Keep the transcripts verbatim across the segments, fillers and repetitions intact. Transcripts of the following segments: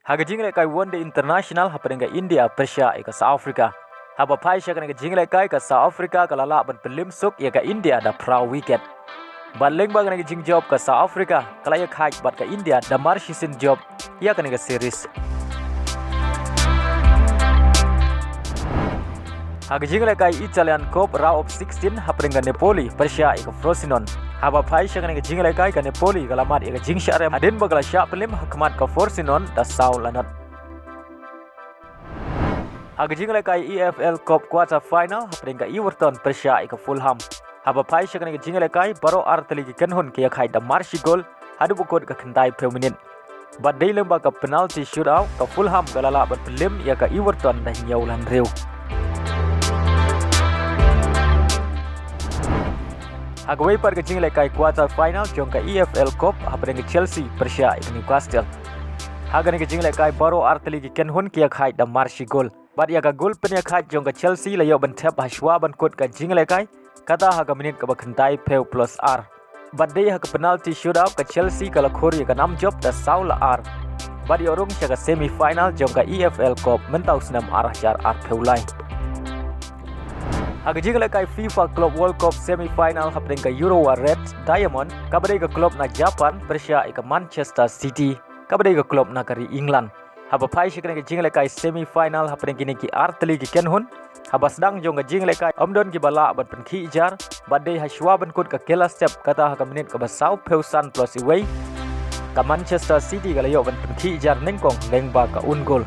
Ha ka jinglehkai One Day International hapdeng ka India pyrshah ïa ka South Africa. Haba phai sha kane ka jinglehkai ka South Africa ka la lah ban pynliem suk ïa ka India da phra wicket. Bad lyngba kane ka jingjop ka South Africa ka la ïakhaid bad ka India da mar shisien jop ïa kane ka series. Ha ka jinglehkai Italian Cup Round of sixteen hapdeng ka Napoli pyrshah ïa ka Frosinone. Haba phai sha kane ka jinglehkai ka Napoli ka la mad ïa ka jingshah rem hadien ba ka la shah pynliem ha khmat ka Frosinone da saw la not. Ha ka jinglehkai E F L Cup quarter final hapdeng ka Everton pyrshah ïa ka Fulham. Haba phai sha kane ka jinglehkai baroh ar tylli ki kynhun ki ïakhaid da mar shi gol haduh ba kut ka khyndai phew minit. Bad dei lyngba ka penalty shootout ka Fulham ka la lah ban pynliem ïa ka Everton da hynñiew la hynriew. Ha kawei pat ka jinglehkai quarter final jong ka E F L Cup hapdeng ka Chelsea pyrshah ïa ka Newcastle. Ha kane ka jinglehkai baroh ar tylli ki kynhun ki ïakhaid da mar shi gol. Bad ïa ka gol pynïakhaid jong ka Chelsea la ïoh ban thep ha shuwa ban kut ka jinglehkai, kata ha ka minit kaba khyndai phew plus ar. Bad dei ha ka penalty shootout ka Chelsea ka la khur ïa ka nam jop da saw la ar. Bad ïoh rung sha ka semi final jong ka E F L Cup mynta u snem ar hajar ar phew lai. Ha ka jinglehkai FIFA Club World Cup semi final hapdeng ka Urawa Red Diamond kaba dei ka club na Japan pyrshah ïa ka Manchester City kaba dei ka club na ka ri England. Haba phai sha kane ka jinglehkai semi final hapdeng kine ki ar tylli ki kynhun, haba sdang jong ka jinglehkai ym don kiba lah ban pynkhih jar, bad dei ha shuwa ban kut ka kylla step kata ha ka minit kaba saw phew san plus iwei. Ka Manchester City ka la ïoh ban pynkhih jar nyngkong lyngba ka own goal.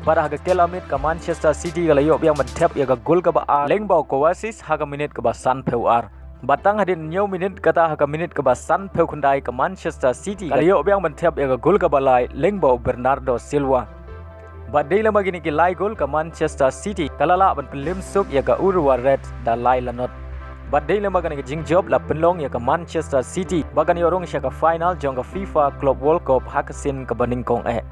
Bad ha ka kylla miet ka Manchester City ka la ïoh biang ban thep ïa ka gol kaba ar lyngba u Kovacic ha ka minit kaba san phew ar. Bad tang hadien hynñiew minit kata ha ka minit kaba san phew khyndai ka Manchester City ka la ïoh biang ban thep ïa ka gol kaba lai lyngba u Bernardo Silva. Bad dei lyngba kine ki lai gol ka Manchester City ka la lah ban pynliem suk ïa ka Urawa Red da lai la not. Bad dei lyngba kane ka jingjop la pynlong ïa ka Manchester City ba kan ïoh rung sha ka final jong ka FIFA Club World Cup ha ka sien kaba nyngkong eh.